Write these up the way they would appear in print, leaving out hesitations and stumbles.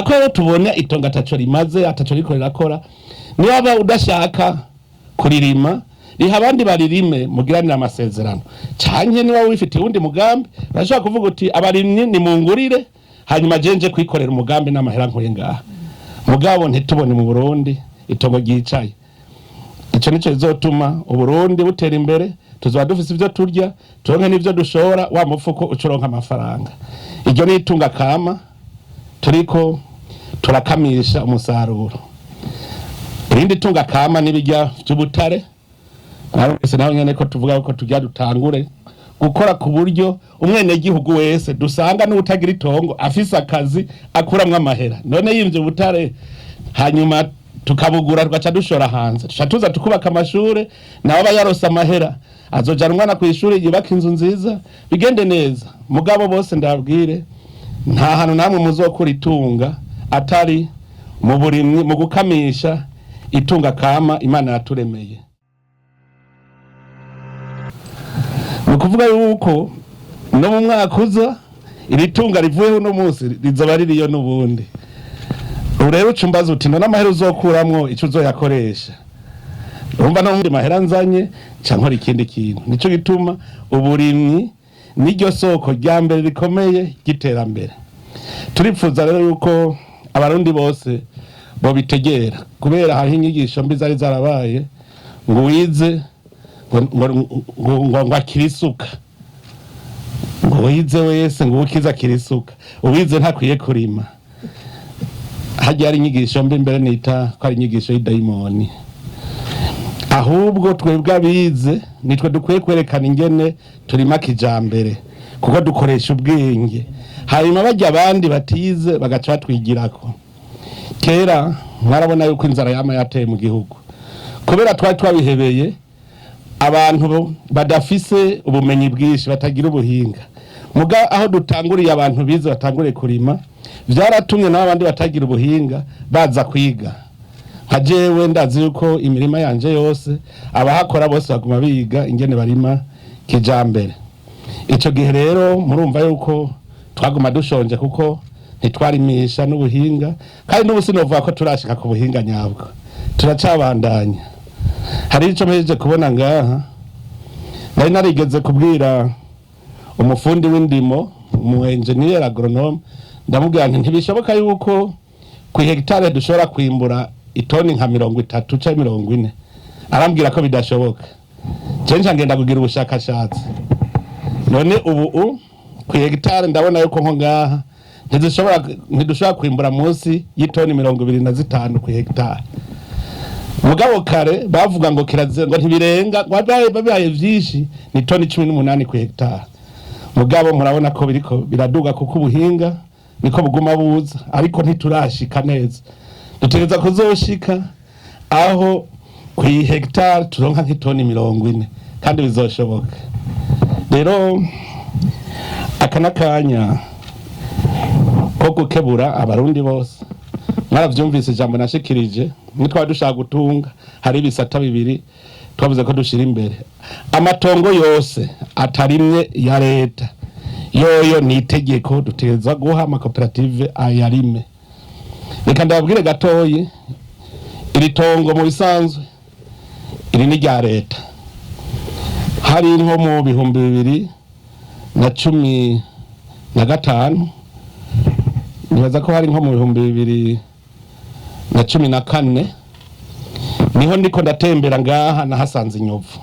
Hako rero tubona itongo ataco rimaze, ataco riko rirakora, niba udashaka kuririma, riha abandi baririme, mugiranire amasezerano. Canke niba wifitiye uwundi mugambi, urashobora kuvuga uti: "Abarimyi nimungurire, hanyuma je nje kwikorera umugambi n'amahera nkuye ngaha." Mugabo ntitubone mu Burundi itongo ryicaye. Ico nico bizotuma Uburundi butera imbere. Tuzoba dufise ivyo turya, turonke n'ivyo dushora, wa mufuko ucuronka amafaranga. Iryo ni itunga kama turiko turakamisha umusaruro. Irindi tunga kama n'ibirya vy'ubutare. Narumvise naho nyene ko tuvuga ko turya dutangure gukora ku buryo umwenegihugu wese dusanga n'utagira itongo afise akazi akuramwo amahera. None yimvye ubutare, hanyuma tukabugura, tugaca dushora hanze, tuca tuza tukubaka amashure, nawe aba yarose amahera, azojana umwana kw'ishuri, yubaka inzu nziza, bigende neza. Mugabo bose ndabwire, nta hantu namwe muzokura itunga atari mu burimyi, mu gukamisha itunga kama Imana yaturemeye. Ni ukuvuga yuko no mu mwaka uza iri tunga rivuyeho uno munsi rizoba ririyo n'ubundi. Ubu rero uca umbaza uti: "None amahera uzokuramwo, ico uzoyakoresha?" Urumva no mundi mahera nzanye nca nkora ikindi kintu. Nico gituma uburimyi niryo soko rya mbere rikomeye ry'iterambere. Turipfuza rero yuko Abarundi bose bobitegera, kubera hariho inyigisho mbi zari zarabaye ngo wize ngo akire isuka, ngo wize wese ngo ukize akire isuka, uwize ntakwiye kurima. Harya hari inyigisho mbi, mbere nita ko ari inyigisho y'idayimoni. Ahubwo twebwe abize nitwe dukwiye kwerekana ingene turima kijambere, kuko dukoresha ubwenge, hanyuma bajya abandi batize bagaca batwigirako. Kera mwarabona yuko inzara yama yateye mu gihugu kubera twari twabihebeye abantu badafise ubumenyi bwinshi, batagira ubuhinga. Muga aho dutanguriye, abantu bize batanguriye kurima, vyaratumye n'abandi batagira ubuhinga baza kwiga. Nka jewe ndazi yuko imirima yanje yose abahakora bose baguma biga ingene barima kijambere. Ico gihe rero murumva yuko twaguma dushonje kuko ntitwarimisha n'ubuhinga, kandi n'ubu sinovuga ko turashika ku buhinga nyabwo, turacabandanya. Hari ico mpejeje kubona ngaha. Nari narigeze kubwira umufundi w'indimo, umu engineer agronome, ndamubwira nti: "Ntibishoboka yuko ku hegitare dushobora kwimbura itoni nka 30 canke 40." Arambwira ko bidashoboka. Je nca ngenda kugira ubushakashatsi. None ubu ku hegitare ndabona yuko nko ngaha ntidushobora kwimbura munsi y'itoni 25 ku hegitare. Mugabo kare bavuga ngo kirazira, ngo ntibirenga, ngo babaye vyinshi ni toni 18 ku hegitare. Mugabo murabona ko biriko biraduga, kuko ubuhinga niko buguma buza, ariko ntiturashika neza. Dutegereza kuzoshika aho ku hegitare turonka nk'itoni 40, kandi bizoshoboka. Rero aka n'akanya ko gukebura Abarundi bose. Mwaravyumvise ijambo nashikirije. Nitwaba dushaka gutunga, hari ibisata bibiri twavuze ko dushira imbere. Amatongo yose atarimye ya leta yoyo ni itegeko, dutegerezwa guha amakoperative ayarime. Reka ndababwire gatoyi. Iri tongo mu bisanzwe iri ni rya leta. Hari nko mu 2015, nibaza ko hari nko mu 2014, niho ndiko ndatembera ngaha nahasanze inyovu.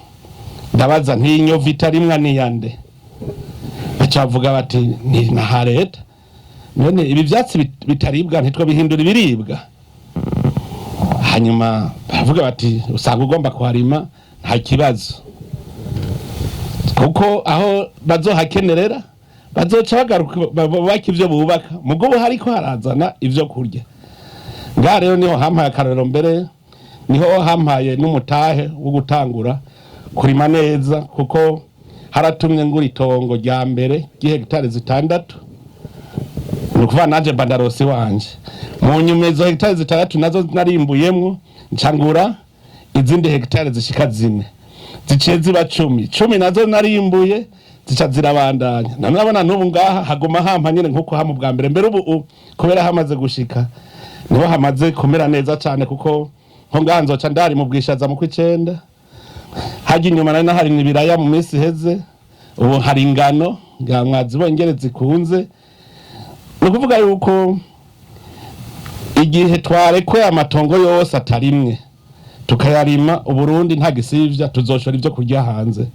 Ndabaza nti: "Inyovu itarimwa niyande?" Bacavuga bati: "Ni naha leta." None ibi vyatsi bitaribwa ntitwo bihindura ibiribwa? Hanyuma baravuga bati: "Usanga ugomba kuharima, nta kibazo, kuko aho bazohakenerera bazoca bagaruka bubaka ivyo bubaka." Mugabo hariko harazana ivyo kurya ngaha. Rero niho hampaye akarorero, mbere niho hampaye n'umutahe wo gutangura kurima neza, kuko haratumye ngura itongo rya mbere ry'ihegitari 6. Ni ukuvuga nanje mba ndaronse iwanje. Mu nyuma izo hegitari 6 nazo narimbuyemwo, nca ngura izindi hegitari zishika 4, ziciye ziba 10. 10 nazo narimbuye. Zica zirabandanya. None urabona n'ubu ngaha haguma hampa nyene nkuko hama ubwa mbere mbere. Ubu kubera hamaze gushika, niho hamaze kumera neza cane, kuko nko ngaha nzoca ndari mu bwishaza mu kw'icenda. Hajya inyuma nari naharimye ibiraya mu minsi iheze, ubu hari ingano ngira mwazibongere zikunze. Ni ukuvuga yuko igihe twarekuye amatongo yose atarimwe tukayarima, Uburundi nta gisivya tuzoshora ibyo kurya hanze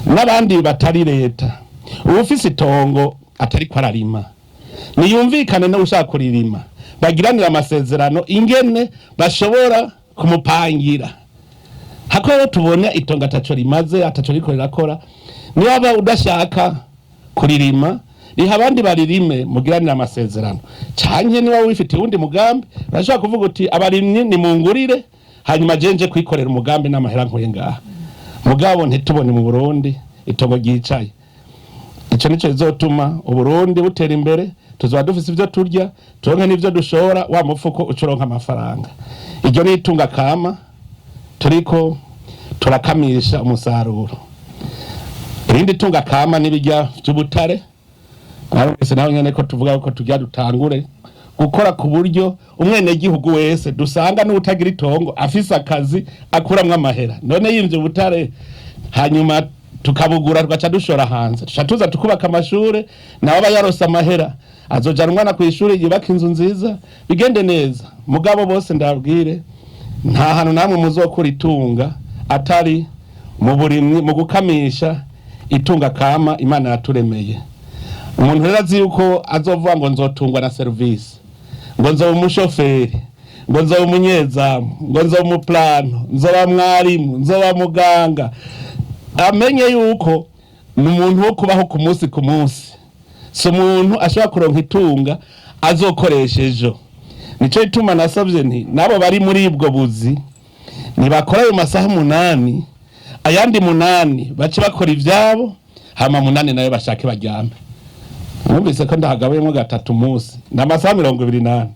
n'abandi batari leta. Uwufise itongo atariko ararima niyumvikane n'ushaka kuririma, bagiranire amasezerano ingene bashobora kumupangira. Hako rero tubone itongo ataco rimaze, ataco riko rirakora. Niba udashaka kuririma, riha abandi baririme, mugiranire amasezerano. Canke niba wifitiye uwundi mugambi, urashobora kuvuga uti: "Abarimyi nimungurire, hanyuma je nje kwikorera umugambi n'amahera nkuye ngaha." Mugabo ntitubone mu Burundi itongo ryicaye. Ico nico bizotuma Uburundi butera imbere. Tuzoba dufise ivyo turya, turonke n'ivyo dushora, wa mufuko ucuronka amafaranga. Iryo ni itunga kama turiko turakamisha umusaruro. Irindi tunga kama n'ibirya vy'ubutare. Mwarumvise naho nyene ko tuvuga ko turya dutangure gukora ku buryo umwenegihugu wese dusanga n'utagira itongo afise akazi akuramwo amahera. None yimvye ubutare, hanyuma tukabugura, tugaca dushora hanze, tuca tuza tukubaka amashure, nawe aba yarose amahera, azojana umwana kw'ishure, yubaka inzu nziza, bigende neza. Mugabo bose ndabwire, nta hantu namwe muzokura itunga atari mu burimyi, mu gukamisha itunga kama Imana yaturemeye. Umuntu rero azi yuko azovuga ngo nzotungwa na serivisi, ngo nzoba umushoferi, ngo nzoba umunyezamu, ngo nzoba umuplano, nzoba mwarimu, nzoba muganga, amenye yuko ni umuntu wo kubaho ku munsi ku munsi, si umuntu ashobora kuronka itunga azokoresha ejo. Nico gituma nasabye nti nabo bari muri ubwo buzi nibakora ayo masaha 8, ayandi 8 bace bakora ivyabo, hama 8 nayo bashake baryame. Numvise ko ndahagabuyemo gatatu umunsi, ni amasaha 24.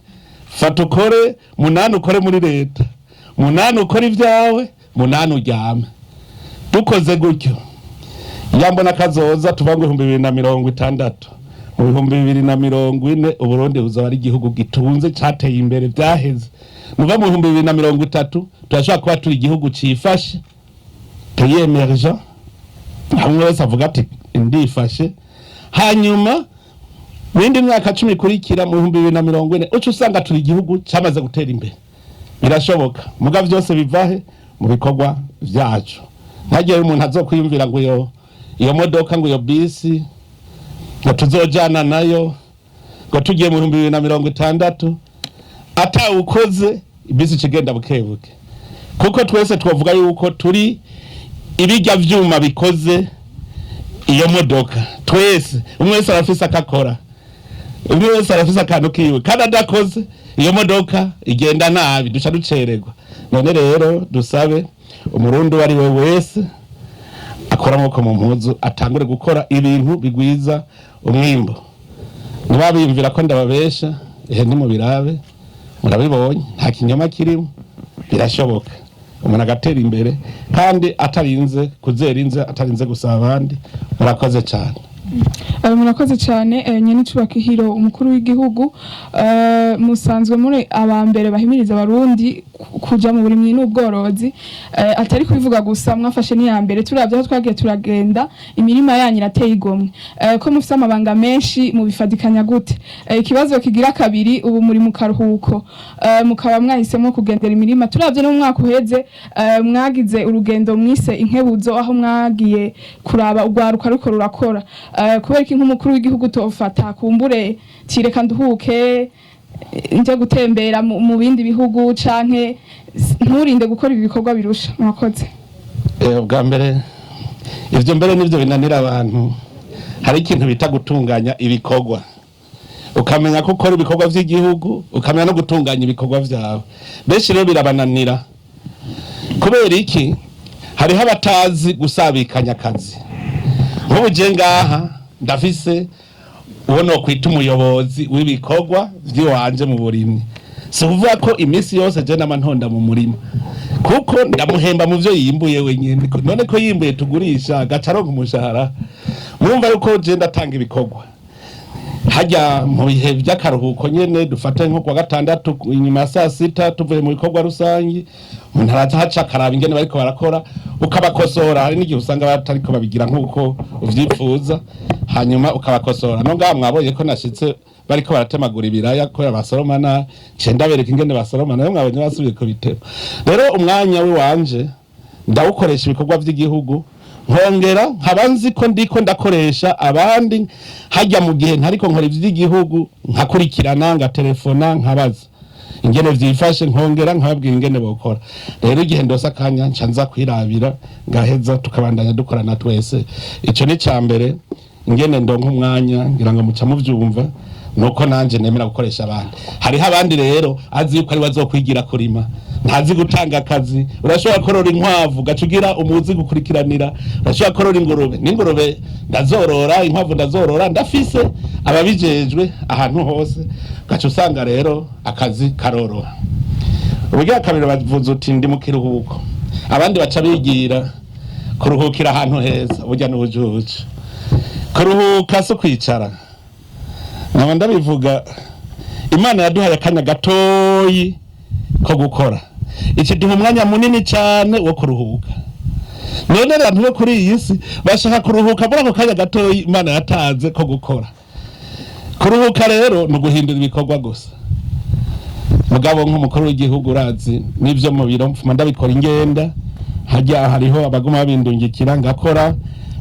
Fata ukore 8, ukore muri leta 8, ukore ibyawe 8, uryame. Dukoze gutyo, yambona kazoza tuva ngo 2060, mu 2040 Uburundi buzaba ari igihugu gitunze, cateye imbere byaheze. Muva mu 2030 turashobora kuba turi igihugu cifashe, pays émergent, hamwe wese avuga ati ndifashe. Hanyuma mu yindi myaka 10 ikurikira, mu 2040, uca usanga turi igihugu cyamaze gutera imbere. Birashoboka, muga vyose bivahe mu bikorwa vyacu. Ntagiye umuntu azokwiyumvira ngo iyo modoka, ngo iyo bisi, ngo tuzojana nayo, ngo tugiye mu 2060 atawukoze, ibisi ikigenda bukebuke, kuko twese twavuga yuko turi ibijya vyuma bikoze iyo modoka. Twese, umwe wese arafise akakora, umwe wese arafise akantu kiwe, kandi adakoze iyo modoka igenda nabi, duca ducererwa. None rero dusabe Umurundi uwo ari we wese akora amaboko mu mpuzu, atangure gukora ibintu bigwiza umwimbo. Niba biyumvira ko ndababesha, ehe ntimubirabe, murabibonye, nta kinyoma kirimo. Birashoboka umuntu agatera imbere kandi atarinze kuzera inze, atarinze gusaba abandi. Murakoze cyane. Murakoze cyane, nyenicubahiro umukuru w'igihugu. Musanzwe muri aba mbere bahimiriza Abarundi kuja mu burimyi n'ubworozi. Atari kubivuga gusa, mwafashe n'iya mbere. Turavye aho twagiye turagenda, imirima yanyu irateye igomwe. Ko mufise amabanga menshi, mubifadikanya gute? Ikibazo kigira kabiri, ubu muri mu karuhuko, mukaba mwahisemo kugendera imirima. Turavye no mu mwaka uheze, mwagize urugendo mwise inkebuzo, aho mwagiye kuraba urwaruka ruko rurakora. Kubera iki nk'umukuru w'igihugu tofata kumbure tireka nduhuke, nje gutembera mu bindi bihugu, canke nturinde gukora ibi bikorwa birusha? Murakoze. Bwa mbere, ivyo mbere nivyo binanira abantu. Hari ikintu bita gutunganya ibikorwa, ukamenya ko ukora ibikorwa vy'igihugu, ukamenya no gutunganya ibikorwa vyawe. Benshi rero birabananira. Kubera iki? Hariho abatazi gusabikanya akazi. Nk'ubu je ngaha ndafise uwo nokwita umuyobozi w'ibikorwa vy'iwanje mu burimyi. Si ukuvuga ko iminsi yose je nama ntonda mu murima. Kuko ndamuhemba mu byo yimbuye wenyine. None ko yimbuye tugurisha, agaca aronka umushahara. Murumva yuko je ndatanga ibikorwa hajya mu bihe by'akaruhuko nyene, dufate nko kuwa gatandatu inyuma ya saa sita, tuvuye mu bikorwa rusangi, umuntu araza haca akaraba ingene bariko barakora, ukabakosora. Hari n'igihe usanga batariko babigira nk'uko uvyifuza, hanyuma ukabakosora. No ngaha mwabonye ko nashitse bariko baratemagura ibiraya kubera basoroma nabi, nce ndabereka ingene basoroma, nayo mwabonye basubiye kubitema. Rero umwanya w'iwanje ndawukoresha ibikorwa by'igihugu, nkongera nkaba nzi ko ndiko ndakoresha abandi. Hajya mu gihe ntariko nkora ivy'igihugu, nkakurikirana, ngatelefona, nkabaza ingene vyifashe, nkongera nkababwira ingene bokora. Rero igihe ndose akanya, nca nza kwirabira, ngaheza tukabandanya dukorana twese. Ico ni ca mbere. Ingene ndonka umwanya, ngira ngo muca muvyumva, nuko nanje nemera gukoresha abandi. Hariho abandi rero azi yuko ari bazokwigira kurima, ntazi gutanga akazi. Urashobora korora inkwavu, ugaca ugira umuzi gukurikiranira. Urashobora korora ingurube, n'ingurube ndazorora, inkwavu ndazorora, ndafise ababijejwe ahantu hose, ugaca usanga rero akazi karoroha. Uburyo kabiri, bavuze uti ndi mu kiruhuko, abandi baca bigira kuruhukira ahantu heza. Burya n'ubujuju. Kuruhuka si kwicara. Nkaba ndabivuga, Imana yaduhaye akanya gatoyi ko gukora, ikiduha umwanya munini cyane wo kuruhuka. None abantu bo kuri iyi si bashaka kuruhuka muri ako kanya gatoyi Imana yatanze ko gukora. Kuruhuka rero ni uguhindura ibikorwa gusa. Mugabo nk'umukuru w'igihugu, urazi n'ibyo mu biro mfuma ndabikora, ingenda hajya hariho abaguma babindungikira, ngakora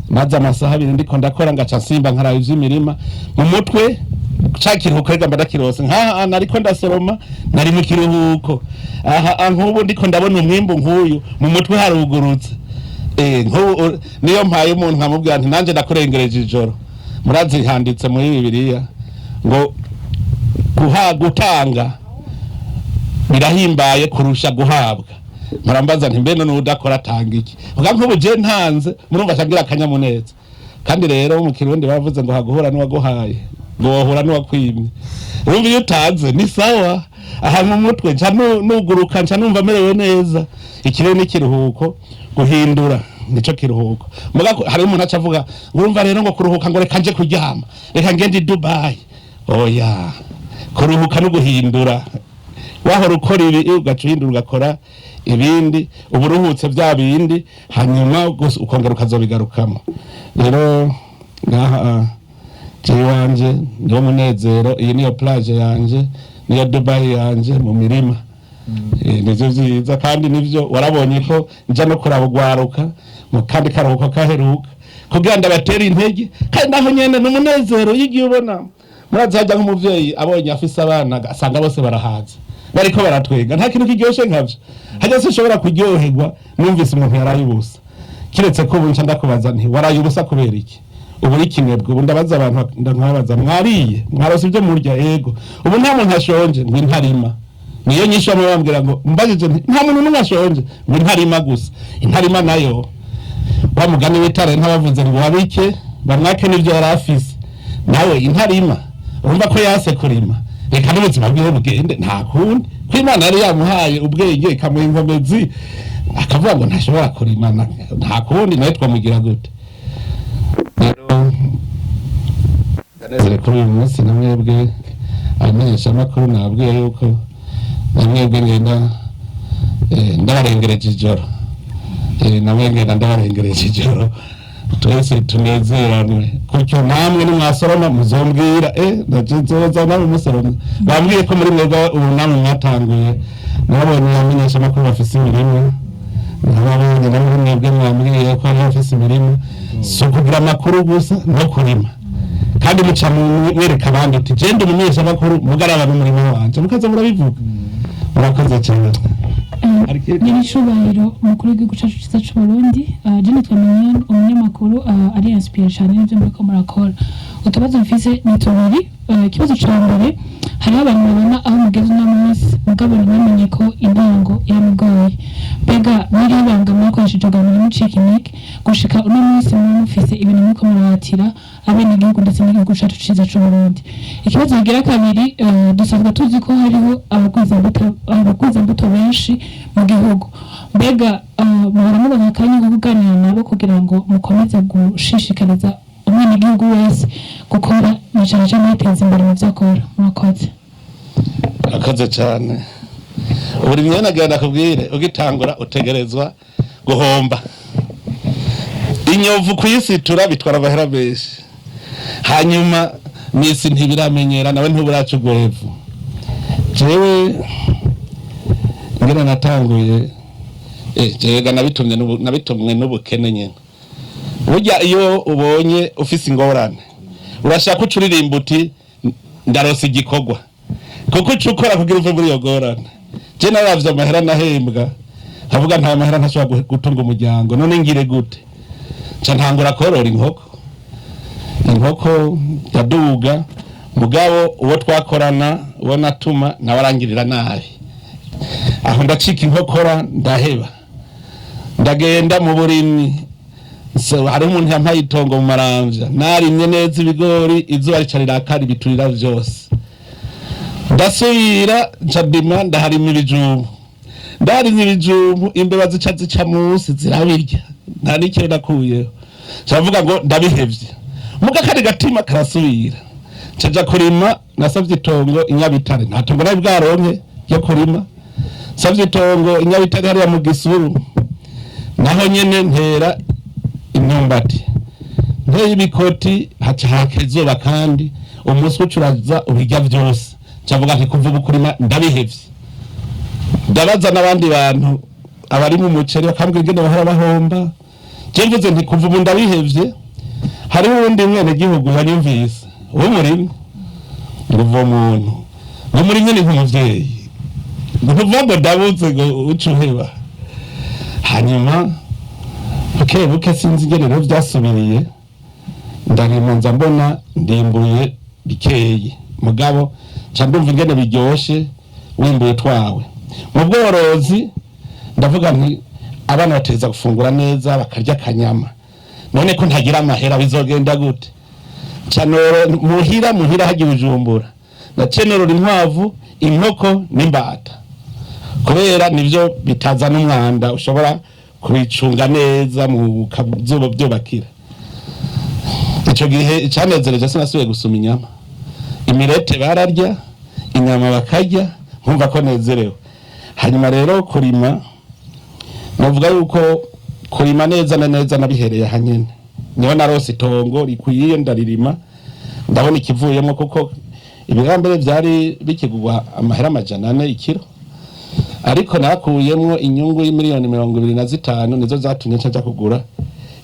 maze amasaha 2 ndiko ndakora, ngaca nsimba nkaraba ivy'imirima mu mutwe. Ca kiruhuko rega mba ndakirose. Nkaha nariko ndasoroma, nari mu kiruhuko. Aha nk'ubu ndiko ndabona umwimbu nk'uyu, mu mutwe harugurutse. Nk'ubu niyo mpaye umuntu nkamubwira nti nanje ndakurengereje ijoro. Murazi handitse muri Bibiliya ngo guha gutanga birahimbaye kurusha guhabwa. Murambaza nti mbe none udakora atanga iki? Vuga nk'ubu je ntanze, murumva ashagira akanyamuneza. Kandi rero mu Kirundi bavuze ngo haguhura n'uwaguhaye, ngo wohura n'uwakwimye. Urumva iyo utanze ni sawa, aha mu mutwe nca nuguruka, nca numva merewe neza. Ikirere n'ikiruhuko, guhindura nico kiruhuko. Muga hari umuntu aca avuga ngo urumva rero ngo kuruhuka, ngo reka nje kuryama, reka ngende i Dubai. Oya, kuruhuka no guhindura. Wahora ukora ibi, ugaca uhindura ugakora ibindi, uba uruhutse bya bindi, hanyuma ukongera ukazobigarukamo. Rero ngaha jewe iwanje niwo munezero, iyi niyo plage yanje, niyo Dubai yanje mu mirima. Nivyo vyiza, kandi nivyo warabonye ko nja no kuraba ugwaruka mu kandi karuhuko kaheruka kugira ndabatere intege. Kandi naho nyene ni umunezero iyo ugiye ubona, murazi hajya nk'umuvyeyi abonye afise abana, asanga bose barahaza, bariko baratwenga, nta kintu kiryoshe nkavyo. Hajya sinshobora kuryoherwa numvise umuntu yaraye ubusa, kiretse ko ubu nca ndakubaza nti waraye ubusa kubera iki? Ubu uri kinebwe. Ubu ndabaza abantu, nkababaza: mwariye, mwarose ibyo murya? Yego. Ubu nta muntu ashonje? Ngo intarima niyo nyinshi. Bamwe bambwira ngo mbajije nti nta muntu n'umwe ashonje, ngo intarima gusa. Intarima nayo, wa mugani w'itara, ntabavuze ngo wabike bamwake n'ibyo yari afise. Nawe intarima, urumva ko yase kurima, reka n'ubuzima bwiwe bugende, nta kundi ko Imana yari yamuhaye ubwenge, ikamuha inkomezi, akavuga ngo ntashobora kurima, nta kundi, nawe twamugira gute? Rero ndanezerewe kuri uyu munsi na mwebwe abamenyeshamakuru. Nababwiye yuko na mwebwe ngenda ndabarengereje ijoro. Namwe ngenda ndabarengereje ijoro, twese tunezeranwe kutyo. Namwe nimwasoroma muzombwira, nzoza namwe musoroma. Bambwiye ko muri mwebwe ubu namwe mwatanguye. Nabonye abamenyeshamakuru bafise imirima, nababonye na muri mwebwe mwambwiye ko hariho abafise imirima. Si ukugira amakuru gusa, no kurima. Kandi muca mwereka abandi uti je ndi umumenyeshamakuru, mugaraba n'umurima wanje, mukaza murabivuga. Murakoze cyane. Nyiricubahiro umukuru w'igihugu cacu ciza c'Uburundi, je nitwa Mignonne, umunyamakuru ari inspiré cane n'ivyo muriko murakora. Utubazo mfise ni tubiri. Ikibazo ca mbere, hariho abantu babona aho mugeze uno munsi, mugabo ntibamenye ko intango yamugoye. Mbega n'irihe banga mwakoresheje kugira ngo ntimucike intege gushika uno munsi muba mufise ibintu muriko murahatira? Abenegihugu ndetse n'igihugu cacu ciza c'Uburundi. Ikibazo kigira kabiri, dusanzwe tuzi ko hariho abagwizambuto benshi mu gihugu. Mbega muhora mubona akanya ko kuganira nabo kugira ngo mukomeze gushishikariza umwenegihugu wese gukora na cane cane yiteza imbere mu vyo akora? Murakoze. Akoze cyane. Uburimyi nagira nakubwire, ugitangura utegerezwa guhomba. Inyovu kuyisitura bitwara amahera menshi, hanyuma misi ntibiramenyera, nawe ntuburaca urwevu. Jewe ngena natanguye, jewe ga nabitumye nabitumwe n'ubukene nyene. Burya iyo ubonye ufise ingorane, urashaka uca uririmba uti: "Ndarose igikorwa", kuko uca ukora kugira uve muri iyo ngorane. Je naravye amahera nahembwa, nkavuga: "Nta mahera, ntashobora gutunga umuryango, none ngire gute?" Nca ntangura korora inkoko. Inkoko ndaduga, mugabo uwo twakorana, uwo natuma, nawe arangirira nabi. Aho ndacika inkokora, ndaheba, ndagenda mu burimyi. So, hariho umuntu yampaye itongo mu Maramvya, narimye neza ibigori, izuba rica rirakara, ibiturira vyose. Ndasubira nca ndima, ndaharima ibijumbu. Ndaharimye ibijumbu, imbeba zica zica munsi zirabirya, nta n'ikintu nakuyeho. Nca ngo ndabihevye, muga kari gatima karasubira, nca nja kurima. Nasavye itongo i Nyabitare, nta tongo nari bwaronke ryo kurima. Savye itongo i Nyabitare hariya mu Gisuru, naho nyene ntera imyumbati, nteye ibikoti, haca haka izuba kandi, umunsi uca uraza ubirya vyose. Ncavuga nti: "Kuva ubu kurima ndabihevye." Ndabaza n'abandi bantu abari mu muceri, bakambwira ingene bahora bahomba. Je mvuze nti: "Kuva ubu ndabihevye." Hariho uwundi mwenegihugu yanyumvise w'umurimyi, ngo uwo muntu ngo umurimyi ni nk'umuvyeyi, ngo ntuvuga ngo ndabuze ngo uce uheba. Hanyuma buke buke, sinzi ingene rero vyasubiriye, ndarima, nza mbona ndimbuye bikeyi, mugabo nca ndumva ingene biryoshe wimbuye twawe. Mu bworozi ndavuga nti: "Abana bateza gufungura neza, bakarya akanyama, none ko ntagira amahera bizogenda gute?" Nca muhira, muhira hagiye Bujumbura, naciye norora inkwavu, inkoko n'imbata, kubera nivyo bitazana umwanda, ushobora kubicunga neza mu kazuba byubakira. Ico gihe icanezereje, sinasubiye gusuma inyama. Imirete bararya, inyama bakarya, nkumva ko nezerewe. Hanyuma rero kurima, navuga yuko kurima neza na neza nabihereye ahanyene, niho narose itongo rikwiye, ndaririma, ndabona ikivuyemo, kuko ibirambere vyari bikigurwa amahera 400 ikiro, ariko nakuyemwo inyungu y'imiliyoni 25, nizo zatumye nca nja kugura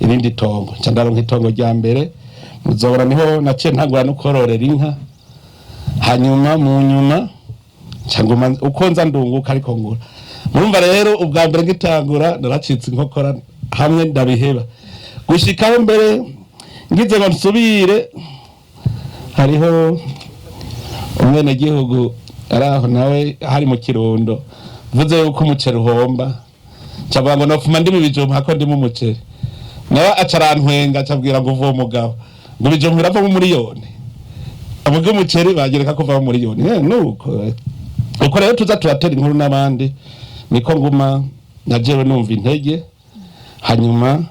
irindi tongo, nca ndaronka itongo rya mbere muzobora. Niho naciye ntangura no kororera inka. Hanyuma mu nyuma nca nguma uko nza ndunguka, ariko ngura. Murumva rero, ubwa mbere ngitangura naracitse inkokora hamwe ndabiheba, gushikaho mbere ngize ngo nsubire, hariho umwenegihugu ari aho nawe hari mu Kirundo, mvuze yuko umuceri uhomba, ncavuga ngo nopfuma ndimo ibijumbu hako ndimo umuceri. Nawe aca arantwenga, acabwira ngo: "Uva mugabo, ngo ibijumbu biravamo miliyoni, avuga umuceri bagereka ko vamo miliyoni." Nuko uko rero tuza turatera inkuru n'abandi, niko nguma na jewe numva intege. Hanyuma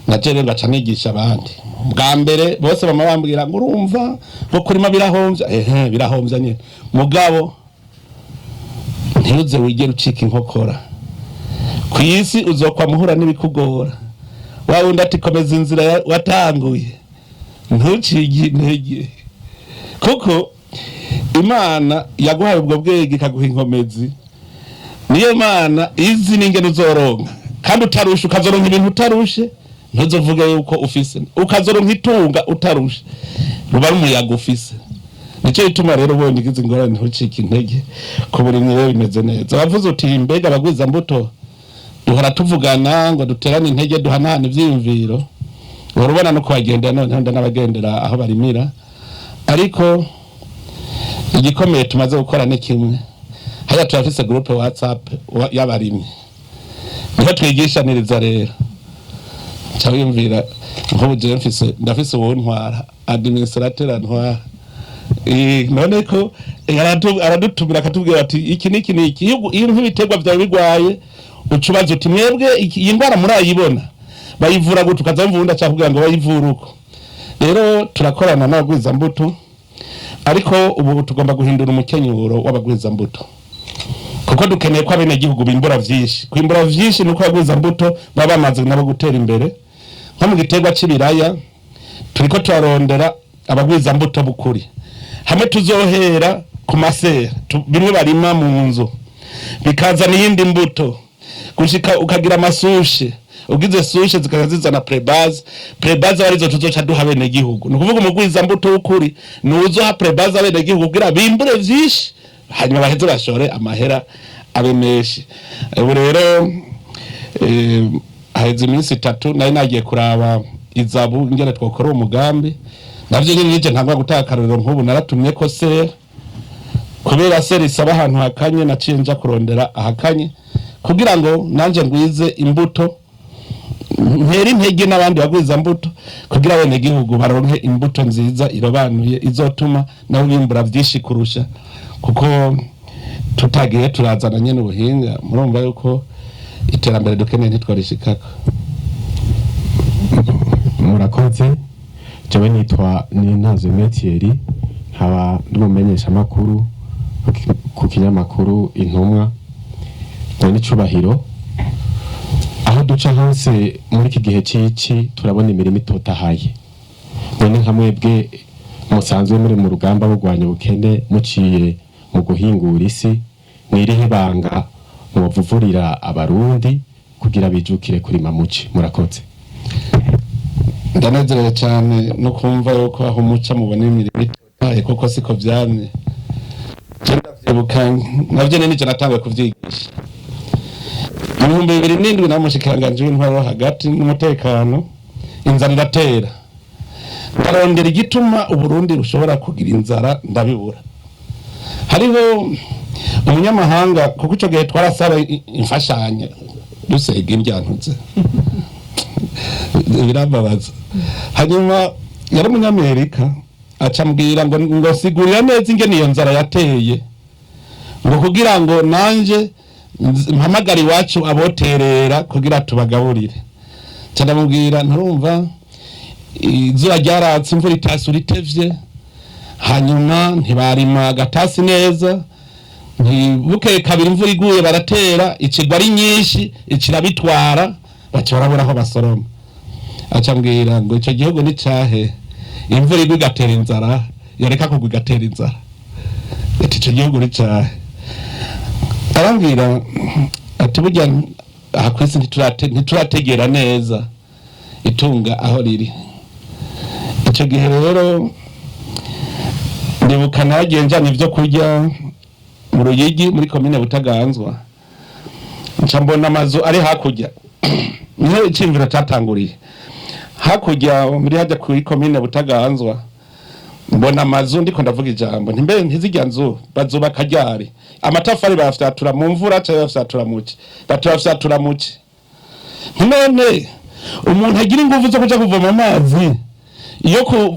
na jewe ngaca nigisha abandi. Bwa mbere bose bama bambwira ngo: "Urumva ngo kurima birahomvya." Ehe, birahomvya nyene, mugabo ntiuze wigere ucika inkokora. Ku isi uzokwa muhura n'ibikugora, wa wundi ati: "Komeza inzira watanguye, ntucige intege", kuko Imana yaguhaye ubwo bwenge, ikaguha inkomezi. Niyo Mana izi n'ingene uzoronka kandi utarushe, ukazoronka ibintu utarushe. Ntuzovuge yuko ufise, ukazoronka itunga utarushe, ruba ari umuyaga ufise. Nicyo gituma rero ubonye ugize ingorane, ntucike intege. Ku burimyi rero bimeze neza. Wavuze uti: "Mbega abagwiza mbuto duhora tuvugana ngo duterane intege, duhanahana ivyiyumviro?" Uhora ubona no kubagendera, noneho ndanabagendera aho barimira. Ariko igikomeye tumaze gukora ni kimwe: hariya turafise groupe WhatsApp y'abarimyi, niho twigishaniriza. Rero Nca wiyumvira nk'ubu jewe mfise, ndafise uwontwara, administrateur antwara. None ko aradutumira akatubwira ati iki n'iki n'iki, iyo nk'ibiterwa vyawe bigwaye, uca ubaza uti: "Mwebwe iyi ndwara murayibona, bayivura gute?" Ukaza wumva uwundi aca akubwira ngo bayivura uko. Rero turakorana n'abagwizambuto, ariko ubu tugomba guhindura umukenyuro w'abagwizambuto, kuko dukeneye ko abenegihugu bimbura vyinshi. Kwimbura vyinshi nuko abagwizambuto baba bamaze nabo gutera imbere. Nko mu giterwa c'ibiraya, turiko turarondera abagwizambuto b'ukuri, hamwe tuzohera ku masera, bimwe barima mu nzu, bikazana iyindi mbuto, gushika ukagira ama souches. Ugize souches, zikaza zizana pré-base. Pré-base arizo tuzoca duha abenegihugu. Ni ukuvuga umugwizambuto w'ukuri ni uzoha pré-base abenegihugu kugira bimbure vyinshi, hanyuma baheze bashore amahera abe menshi. Ubu rero haheze iminsi 3 nari nagiye kuraba izabu ingene twokora uwo mugambi. Navyo nyene nije ntangwa gutanga akarorero. Nk'ubu naratumye ko serre, kubera serre isaba ahantu hakanye, naciye nja kurondera ahakanye kugira ngo nanje ngwize imbuto, ntere intege n'abandi bagwiza mbuto, kugira abenegihugu baronke imbuto nziza irobanuye, izotuma nabo bimbura vyinshi kurusha. Kuko tutagiye turazana nyene ubuhinga, murumva yuko iterambere dukeneye ntitwarishikako. Murakoze. Jewe nitwa Nintazo Metieri, nkaba ndi umumenyeshamakuru ku kinyamakuru Intumwa. None icubahiro, aho duca hose muri iki gihe cici turabona imirima itotahaye. None nka mwebwe musanzwe muri mu rugamba rwo ubukene muciye mu guhingura isi, mwirihe banga mwovuvurira Abarundi kugira bijukire kurima muci? Murakoze. Ndanezerewe cyane no kumva yuko aho muca mubona imirimo itotahaye, kuko siko vyamye. Je ndavyibuka, navyo nije natanguye kuvyigisha mu 2007, nawe umushikiranganji w'intwaro wo hagati n'umutekano. Inzara iratera, ndarondera igituma Uburundi bushobora kugira inzara, ndabibura. Hariho umunyamahanga, kuko ico gihe twarasaba imfashanyo dusega indyantuze, birambabaza. Hanyuma yari umunyamerika, aca ambwira ngo sigurira neza ingene iyo nzara yateye, ngo kugira ngo nanje mpamagare iwacu aboterera kugira tubagaburire. Nca ndamubwira: "Nturumva, izuba ryaratse, imvura itasura itevye, hanyuma ntibarima agatasi neza, ntibukeye kabiri imvura iguye baratera, ikigwa ari nyinshi, ikirabitwara, baca barabura aho basoroma." Aca ambwira ngo: "Ico gihugu ni cahe imvura igwa igatera inzara, yareka kugwa igatera inzara?" Ati: "Ico gihugu ni cahe?" Arambwira ati: "Burya aha kw'isi ntiturategera neza itunga aho riri." Ico gihe rero ndibuka nagiye njana ivyo kurya mu Ruyigi, muri komine Butaganzwa, nca mbona amazu ari hakurya. Niho iciyumviro catanguriye, hakurya muri hajya kuri komine Butaganzwa. Mbona amazu, ndiko ndavuga ijambo nti: "Mbe ntizirya nzu bazubaka ryari? Amatafari bayafyatura mu mvura canke bayafyatura muci?" Batuyafyatura muci. None umuntu agira ingufu zo kuja kuvoma amazi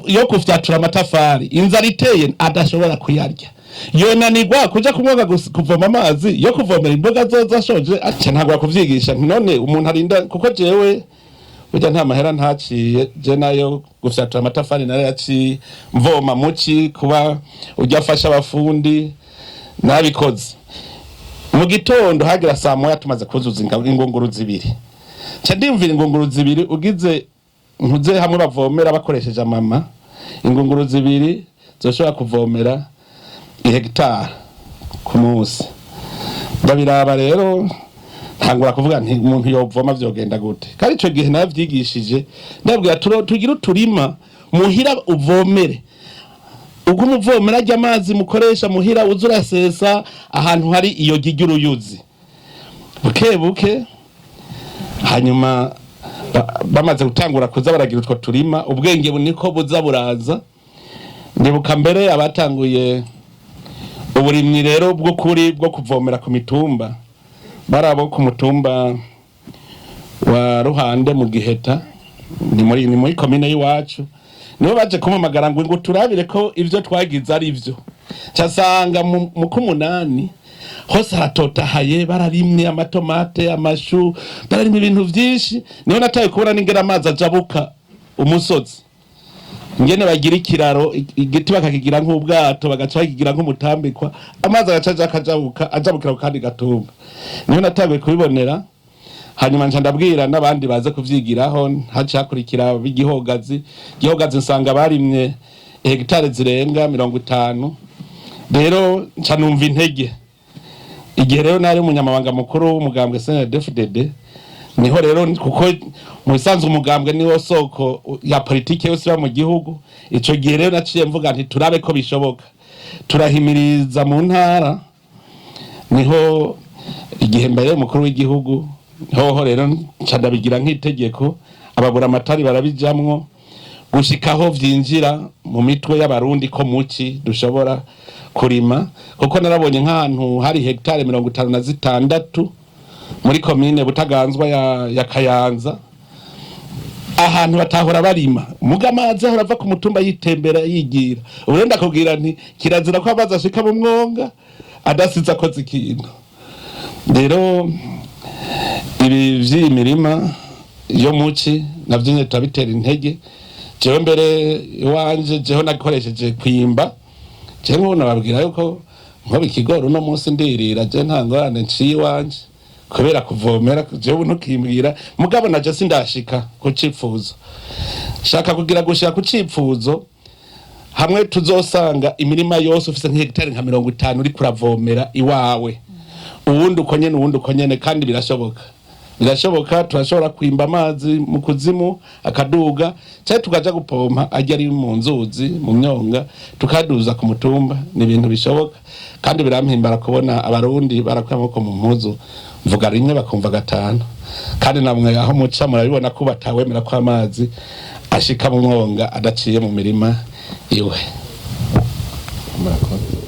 yo kufyatura amatafari, inzara iteye adashobora kuyarya, yonanirwa kuja kumwoga kuvoma amazi yo kuvomera imboga zoza ashoje? Aca ntagwa kuvyigisha nti: "None umuntu arinda?" Kuko jewe burya nta mahera ntaciye, je nayo gufyatura amatafari narayaciye, mvoma muci, kuba ujya afasha abafundi nabikoze. Mu gitondo hagira saa 1 tumaze kuzuza ingunguru 2. Nca ndiyumvira ingunguru 2, ugize ntuze hamwe bavomera bakoresheje amama, ingunguru 2 zoshobora kuvomera ihegitari ku munsi. Ndabiraba rero, ntangura kuvuga nti: "Umuntu yovoma vyogenda gute?" Kandi ico gihe navyigishije, ndabwira tugire uturima muhira, uvomere, ubwo umuvomera ajya amazi mukoresha muhira, uza urasesa ahantu hari iyo ry'uruyuzi buke buke. Hanyuma bamaze gutangura kuza baragira utwo turima, ubwenge niko buza buraza. Ndibuka mbere abatanguye uburimyi rero bw'ukuri bwo kuvomera ku mitumba, bari abo ku mutumba wa Ruhande mu Giheta. Ni muri komine y'iwacu, nibo baje kumpamagara ngo turabire ko ivyo twagize ari vyo. Casanga mu k'umunani hose haratotahaye, bararimye amatomate, amashu, bararimye ibintu vyinshi. Niho nataye kubona n'ingene amazi ajabuka umusozi, ingene bagira ikiraro, igiti bakakigira nk'ubwato, bagaca bakigira nk'umutambikwa, amazi agaca aja akajabuka, ajabukira ku kandi gatumba. Niho natanguye kubibonera. Hanyuma nca ndabwira n'abandi baze kuvyigiraho. Haca hakurikira b'igihogazi. Gihogazi nsanga barimye hegitare zirenga 50. Rero nca numva intege. Igihe rero nari umunyamabanga mukuru w'umugambwe CNDD-FDD, niho rero, kuko mu bisanzwe umugambwe niwo soko ya politike yose iba mu gihugu, ico gihe rero naciye mvuga nti turabe ko bishoboka. Turahimiriza mu ntara. Niho igihe mbere umukuru w'igihugu hoho rero nca ndabigira nk'itegeko, ababura amatari barabijamwo, gushikaho vyinjira mu mitwe y'Abarundi ko muci dushobora kurima. Kuko narabonye nk'ahantu hari hegitare 56 muri komine Butaganzwa ya Kayanza, ahantu batahora barima, muga amazi ahora ava ku mutumba yitembera yigira. Ubu rero ndakubwira nti kirazira ko amazi ashika mu mwonga adasize akoze ikintu. Rero ibi vy'iyi mirima yo muci navyo nyene turabitera intege. Jewe mbere iwanje, jeho nakoresheje kwimba. Jewe nk'ubu nababwira yuko nkoba ikigori uno munsi ndirira, je nta ngorane nciye iwanje kubera kuvomera. Jewe ntukimbwira, mugabo naje sindashika ku cipfuzo. Shaka kugira gushika ku cipfuzo hamwe tuzosanga imirima yose ufise nk'hegitari nka 50 uriko uravomera iwawe, uwundi uko nyene, uwundi uko nyene. Kandi birashoboka, birashoboka. Turashobora kwimba amazi mu kuzimu akaduga, cyangwa tukaja gupompa ajya ari mu nzuzi, mu myonga, tukaduza ku mutumba. Ni ibintu bishoboka kandi birampimbara kubona Abarundi barakuye amaboko mu mpuzu, mvuga rimwe bakumva gatanu. Kandi namwe aho muca murabibona ko batawemera ko amazi ashika mu mwonga adaciye mu mirima iwe. Murakoze.